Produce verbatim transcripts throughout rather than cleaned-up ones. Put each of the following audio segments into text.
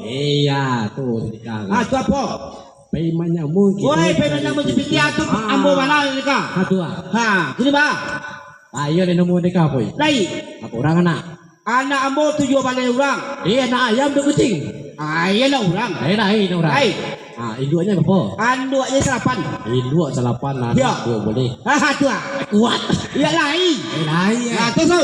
Iyo, tu nikah. Ah, tu apo? Pai manyamu. Woi, pai manyamu cipiti tu. Ah. Ambo bana nikah. Ah, tu ah. Ha, kini ba? Ayo deh, nomor nikah, Poi. Lai. Apo urang anak? Anak ambo tujuah baleh urang. Eh, anak ayam tu kucing. Ah, iyo lah urang. Eh, lain urang. Lain. Ah, induaknyo apo? Induaknyo salapan. Induak salapan, anak duo baleh. Ah, tu ah. Kuat. Iyo lain. Eh, lain, eh. Ah, tu, tu.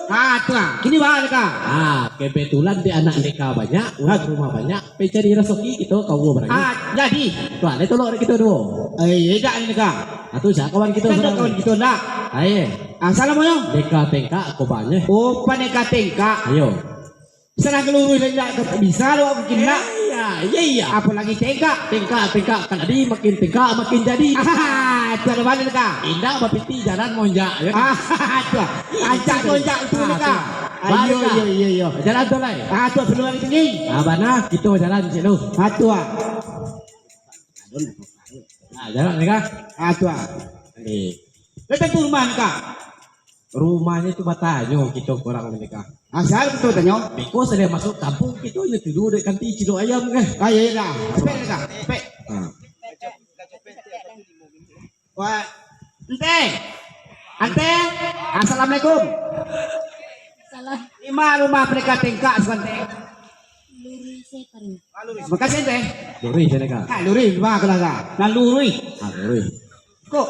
Ah, tu ah. Kini ba nikah. Ah, kebetulan di anak nikah banyak, urang rumah banyak, pai cari rasaki kito kawo barangkek. Ah, jadi. Tu ah, lai tolok dek kito duo. Eh, idak nikah. Ah, tu sia kawan kito? Kan kawan kito ndak. Aye. Ah, salam moyo. Deka tengkak ko banyak. Oh, paneka tengkak. Ayo. Salah luruih ndak bisa lo aku kini ndak. Iya, iya, iya. Apalagi tengkak. Tengkak, tengkak. Kan tadi makin tengkak, makin jadi. Ah, tu ado bana nikah. Indak bapiti jalan monjak, yo. Ah, tu. Ancak monjak tu nikah. Ah, iyo, iyo, iyo, iyo. Jalan tu lai. Ah, tu sebelum hari tinggi. Ah, bana, kito jalan situ. Ah, tu ah. Ah, jalan nikah. Ah, tu ah. Eh. Datang ke rumah nikah. Rumahnyo tu batanyo kito ka urang nikah. Ah, sia kito tanyo? Beko sadang masuk kampuang, kito nyo tidur dek kanti cilok ayam kah? Ah, iyo, iyo lah. Cepek nikah, cepek. Ah. Wah, Ante. Ante. Assalamualaikum. Salam. Di ma rumah paneka tengkak, Ante? Luruih se paling. Makasih, Ante. Luruih se, Kak. Ha, luruih, ma kalah, Kak? Nah, luruih. Ha, luruih. Kok?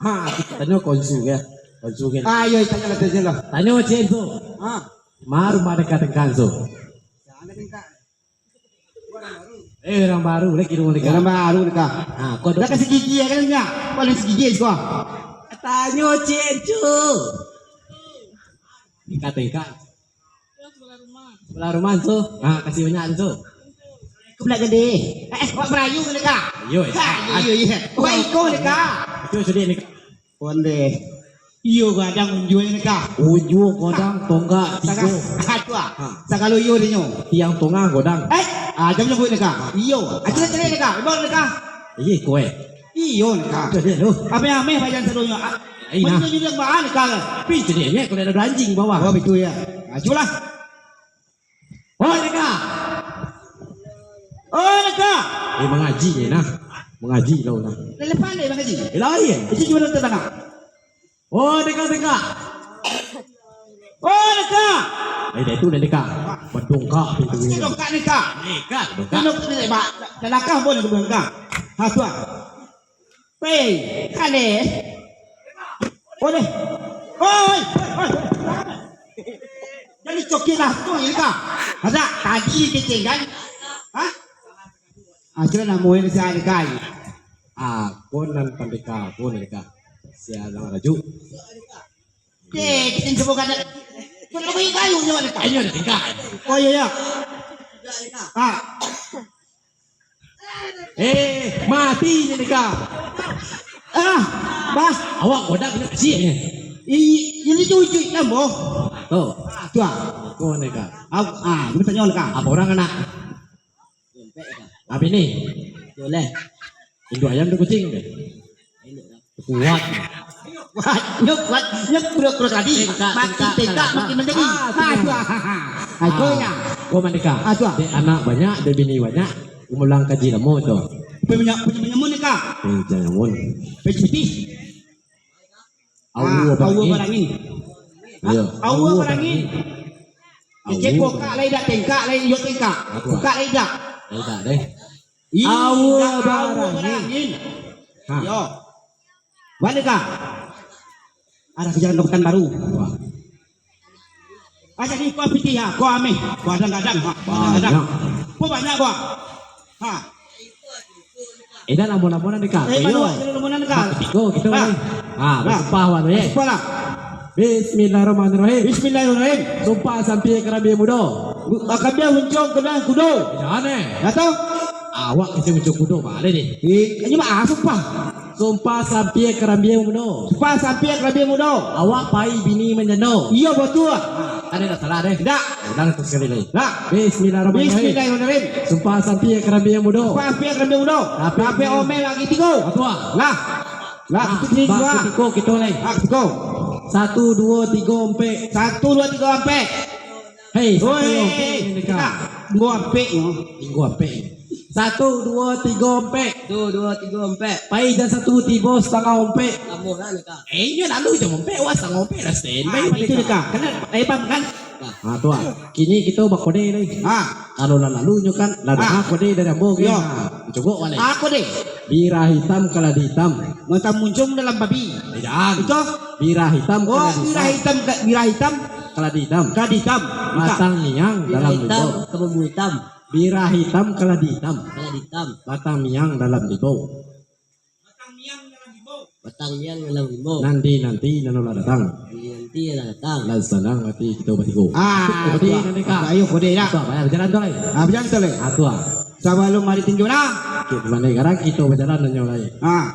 Ha, kito tanyo konsu, yo. Konsu, kan? Ah, iyo, tanyo lah, tanyo lah. Tanyo, Cik, tu. Ha. Ma rumah paneka tengkak, tu? Jan tengkak. Eh, urang baru, lagi rumah nikah. Urang baru nikah. Ha, kau dah kasi gigi ya kan, nyo? Paling sagigi siko. Tanyo, Cik, tu. Nikah tengkak. Sebelah rumah tu. Ha, kasih banyak tu. Aku nak gede. Eh, eh, awak merayu ke nikah? Iyo, iyo. Ha, iyo, iyo, iyo. Awak iko nikah. Itu sudah nikah. Onde. Iyo gadang unjuanyo nikah. Unjuang, godang, tonggak, tigo. Sagalo iyo dinyo. Tiang tongah godang. Eh, ah, jam nyo buek nikah. Iyo. Acil-acil nikah. Ibo nikah. Iyo, kue. Iyo nikah. Itu dia tu. Ameh-ameh bajan sadonyo. Ah, iyo, nah. Macam tu juga baa nikah. Pi, jadi ni kalau ada anjing bawah. Oh, betul ya. Ajulah. Oh, nikah. Oh, nikah. Eh, mangaji ni nah. Mangaji lah nah. Lepas ni mangaji. Eh, lain. Itu cuma nonton tanah. Oh, nikah, nikah. Oh, nikah. Eh, dah itu dah nikah. Berdongkak pintu ni. Dongkak nikah. Nikah, dongkak. Dongkak nikah. Dah nakah pun dongkak. Ha, tuan. Hei, kale. Oi, oi, oi. Jadi coki lah tu, ini kah? Ada tadi kecil kan? Hah? Aja lah mau ini saya ada kai. Ah, kau nan pandeka, kau nan deka. Sia nan rajuk. Eh, kita sebut kada. Kau nak bagi kayu nyawa dekat. Ayo, dah tinggal. Oh, iya, iya. Ah. Eh, mati je deka. Ah, bah. Awak bodak kena kecil ni. I, ini cucu namo? Tu. Ah, tu ah. Kau deka. Au, ah, ini tanya deka. Apa orang anak? Apa ini? Boleh. Induk ayam tu kucing deh. Kuat. Kuat, nyo kuat, nyo kudo-kudo tadi. Tingkah, makin tingkah, tingkah, tingkah, makin manjadi. Ah, ah, tu, ah, ah, ah. Ah, itu ya. Kau mandeka. Ah, tu, ah. Dek anak banyak, dek bini banyak, ulang kaji lamo tu. Punya, punya, punya mun nikah. Eh, jangan mun. Peciti. Ah, awa barangin. Awa barangin. Iyo. Awa barangin. Awa barangin. Kecek awa pokak barangin. Lai dak, tengkak lai, iyo tengkak. Apa? Pokak lai dak. Lai dak deh. Ih, awa barangin. Ha. Yo. Balik ka. Ada kerjaan dokter baru. Wah. Aja di kau pitih ya, kau ameh. Kau gadang-gadang, ha. Gadang-gadang. Banyak. Kau banyak, kau. Ha. Eh, dah lamo-lamo nan deka. Eh, iyo. Lamo-lamo nan deka. Ketigo, kita ni. Ha, basumpah awak tu, eh. Basumpah lah. Bismillahirrahmanirrahim. Bismillahirrahmanirrahim. Sumpah sampia karambia mudo. Bu-, ah, karambia muncuang kena kudo. Jangan, eh. Dah tahu? Awak kecil muncuang kudo, balik ni. Eh, ini mah, ah, sumpah. Sumpah sampia karambia mudo. Sumpah sampia karambia mudo. Awak pai bini manjando. Iyo, betul. Ada tak salah, deh? Tidak. Ulang tu sekali lagi. Dah. Bismillahirrahmanirrahim. Bismillahirrahmanirrahim. Sumpah sampia karambia mudo. Sumpah sampia karambia mudo. Tapi tapi omel lagi tigo. Betul. Lah. Lah, ah, itu sini bak dua. Kutiko kita lai. Ah, kutiko. Satu, dua, tiga, ampek. Satu, dua, tiga, ampek. Hei, satu Woi, ompek ni, Deka. Deka. Minggu ampek nyo. Minggu ampek. Satu, duo, tigo, ompek. Satu, duo, tigo, ompek. Pai jam satu, tibo satangah ompek. Lamuah lah, Deka. Eh, inyo lalu jam ompek, wah, satangah ompek lah stand by. Ah, itu, Deka. Deka. Kan, eh, paham, kan? Nah. Ha, tu ah. Kini kito bakode lai. Ha. Kalau lah lalu nyo kan, lah Ah. danga kode dari ambo, Yo. Ha, cogok balik. Ah, kode. Bira hitam, kaladi hitam. Mata muncuang dalam babi. Eh, jangan. Itu? Bira hitam, Oh, kaladi bira hitam. hitam, ka-, bira hitam. Kaladi hitam. Kaladi hitam. Buka. Batang miang Bira dalam hitam, limbo. Kabambu hitam. Bira hitam, kaladi hitam. Kaladi hitam. Batang miang dalam limbo. Batang miang dalam limbo. Nanti-nanti nan lah datang. Nanti-nanti nan lah datang. Lah sanang ati kito batigo. Ah, Kode tu, nan deka. Ayo, kode, nak. Tu, payah bajalan tu, lai. Ah, bajalan tu, lai. Ah, tu, ah. Sabalum ari tinju, nah. Oke, mano sekarang kito bajalan nyo, lai. Ah.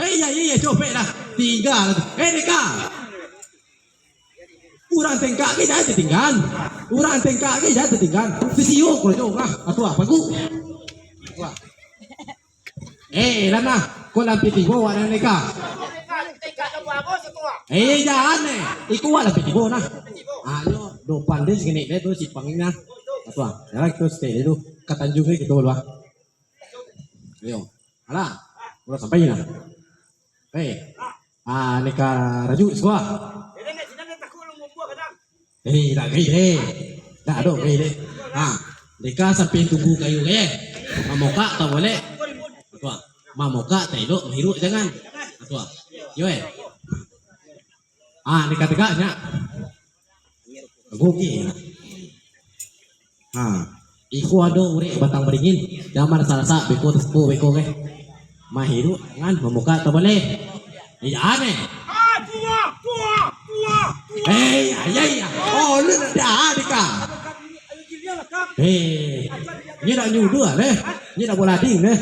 Hei, ya, ya, ya, copek dah. Tinggal. Eh, deka. Urang tengkak ke jan tatinggan. Urang tengkak ke jan tatinggan. Sisio ko jo urang. Atu apa ku? Wah. Eh, lah nah. Ko lampih tibo wak nan deka. Eh, jan eh. Iko wak lampih tibo nah. Ayo, dopan deh segini deh tu si pangnya. Atu ah. Jalan kito stay dulu. Ka Tanjung ni kito dulu ah. Ayo. Alah. Udah sampai lah. Eh. Ah, ni ka rajuk siko ah. Eh, tak gai deh. Tak ado gai deh. Ah, deka sampai tunggu kayu ke. Mamokak tak boleh. Tua. Mamokak tak elok, mahirup jangan. Tua. Yo eh. Ah, deka tegak nya. Oke. Ha, iko ado urek batang baringin, jan marasak-rasak, beko tasiko beko ke. Mahirup jangan, mamukak tak boleh. Eh, jan eh. Eh, ya, ya, ya. Oh, lu dah deka. Eh, ni nak nyuduh ah, leh. Ni nak bola ding, leh.